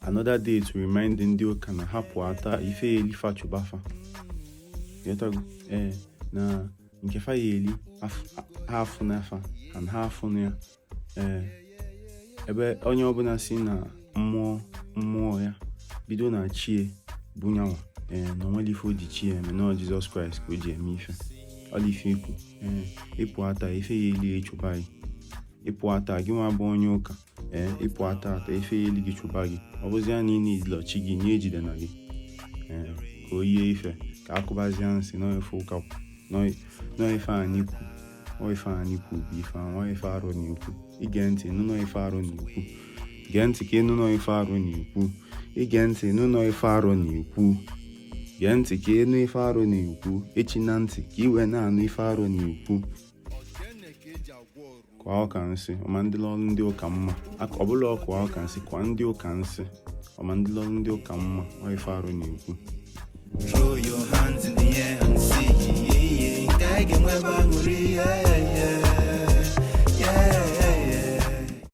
Another day to remind ndị ụka na ha pụọ taa, ife ya eli fa chụba fa. Ịghọtago? Ee, na nke fa ya eli ha afụ n'afa and ha afụ ya. Ee, ebe onye ọbụla si na mmụọ mmụọ ya bido na chie bụ nyanwa. Ee, na onwere ife o ji chi ya eme na Jizọs Kraịst ka o ji eme ife ọla ife ikwu. Ee, ịpụ ata, ife ya eli chụba gị. Ịpụ ata, gị nwa bụ onye ụka. Ee, ịpụ ata ata, ife ya eli gị chụba gị. Ọ bụzi ya na ị na-ejilọ chi gị nye ejide na gị. Ee, ka o yie ife ka akụbazie nsị n'ife ụka n'ife anyị kwu. Ọ ife anyị kwu bụ ife ahụ, ọ ife arụ na-ekwu. Ige ntị nụ nọ ife arụ na-ekwu. Gee ntị ka ịnụ nọ ife arụ na-ekwu. Ige ntị nụ nọ ife arụ na-ekwu. Gee ntị ka ịnụ ife arụ na-ekwu. Echi na ntị ka ị wee na-anụ ife arụ na-ekwu. Kwa ụka nsị ọma ndị ọrụ ndị ụka mma. Ọ bụla ọkwa ụka nsị kwa ndị ụka nsị ọma ndị ọrụ ndị ụka mma. Ọ ife arụ na-ekwu. Throw your hands in the air and say, yeah. Nke anyị ga-enwebe.